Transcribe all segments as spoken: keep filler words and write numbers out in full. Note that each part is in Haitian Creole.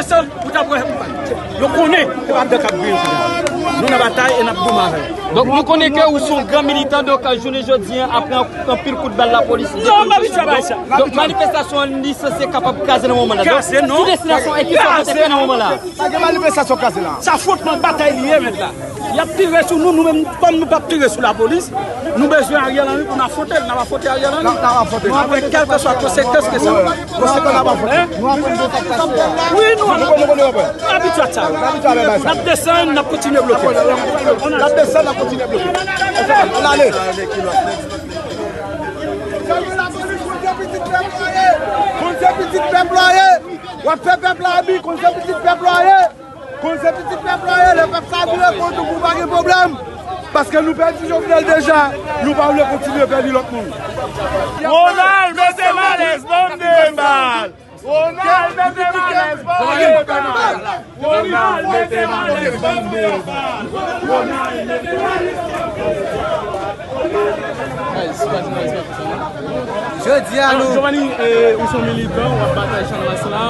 Sa, ou t ap wè, yo konnen se pa dan k ap griye kounya. Nou nan batay e n ap goumen avè yo. Donk, nou konnen ke ou se yon gran militan, donk, jounen jodi a, apre anpil kout bal lapolis. Non, m abitye a bagay sa. Donk, manifestasyon an li sanse kapab kraze nan moman la. Donk, kraze, non. Ki destinasyon e ki sa w konte fè nan moman la? Pa gen manifestasyon kraze la. Sa afwontman, batay li ye, mèt la. Y ap tire sou nou, nou menm, kòm nou p ap tire sou lapolis, nou bezwen Ariel Henry pou n afwonte l, n ap afwonte Ariel Henry. N ap, n ap afwonte. Nou ap pran kèlkeswa konsekans ke sa. Konsekans n ap afwonte. Hein? Nou ap pran konsekans. Wi, nou, nou, nou, nou, nou abitye ak sa. Nou abitye avèk bagay sa. N ap desann, n ap kontinye bloke. N ap desann, n ap kontinye bloke. Ann ale. Konn se pitit pèp la ye. W ap fè pèp la abi, konn se pitit pèp la ye. Konn se pitit pèp la ye, lè pèp sa vire kont ou, pou pa gen pwoblèm. Paske nou pèdi Jovenel deja, nou pa vle kontinye pèdi lòt moun. Ronald, mete m alèz, ban m de bal. Ronald, mete m alèz, ban m de bal. Ronald, mete m alèz, ban m de bal. Ronald, mete m alèz, ban m de bal. Jodi a, alò, nou Giovanni, eh, ou se yon militan, w ap batay Channmas la.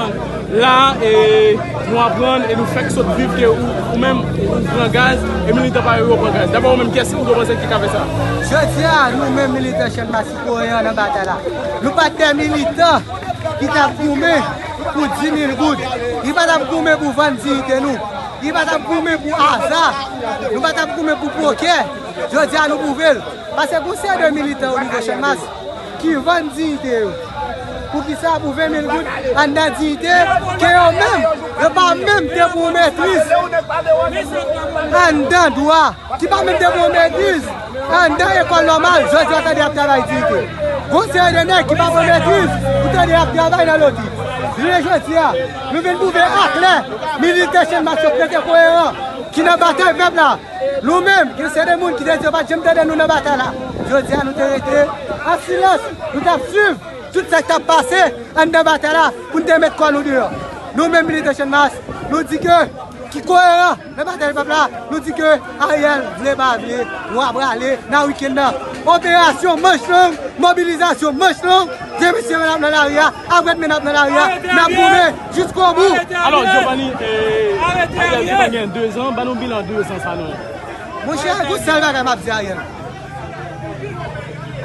La, eh, nou aprann e nou fèk sot viv ke ou, ou menm, ou pran gaz, e militan parèy ou yo pran gaz. Daprè ou menm, kiyès ou panse ki ka fè sa? Jodi a, nou menm militan Channmas ki koyan nan batay la. Nou pa t de militan ki t ap goumen pou di mil goud. Li pa t ap goumen pou vann diyite nou. Li pa t ap goumen pou aza. Nou pa t ap goumen pou pokè. Jodi a, nou pwouve l. Paske gon seri de militan o nivo Channmas ki vann diyite yo. Poukisa? Pou ven mil goud anndan diyite ke yo menm, yo pa menm te pran metriz anndan dwa, ki pa menm te pran metriz anndan ekòl nòmal, jodi a tande y ap travay diyite. Gon seri de nèg ki pa pran metriz, ou tande y ap travay nan loti. Jounen jodi a, nou vin pwouve aklè, militan Channmas yo ki rete koyeran, ki nan batay pèp la. Nou menm, gen seri de moun ki te di yo pa t janm tande nou nan batay la. Jodi a, nou te rete an silans, nou t ap swiv tout sa k t ap pase anndan batay la pou n te met kò nou deyò. Nou menm, militan Channmas, nou di ke, ki koyeran nan batay pèp la, nou di ke Ariel vle pa vle, nou ap rale nan wikenn nan. Operasyon manch long, mobilizasyon manch long, demen semen n ap nan lari a, aprèdmen n ap nan lari a, n ap goumen jiskobou. Alò, Giovanni, eh, Ariel gentan gen dezan, ban nou bilan dezan sa non. Monchè, gon sèl bagay m ap di Ariel.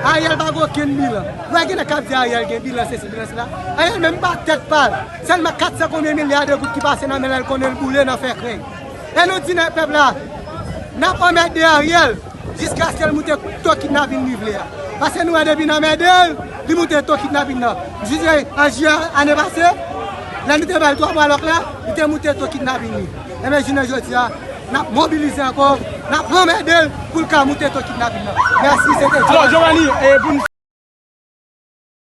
Ariel pa gen okenn bilan. Ou wè gen nèg k ap di Ariel gen bilan, sesi, bilan, sela. Ariel menm pa tèt pa l. Sèlman kat san konbyen milya de goud ki pase nan men l, l konnen l boule nan fè krenk. E nou di nan pèp la, n ap anmède Ariel jiskaske l moute to kidnapin li vle a. Paske nou wè depi n anmède l, li moute to kidnapin nan. Jis an jiyè ane pase, lè nou te ba l twa mwa lòk la, li te moute to kidnapin li. Enben, jounen jodi a, n ap mobilize ankò, n ap anmède l pou l ka moute to kidnapin nan. Mèsi, se te Alò, Giovanni, e pou n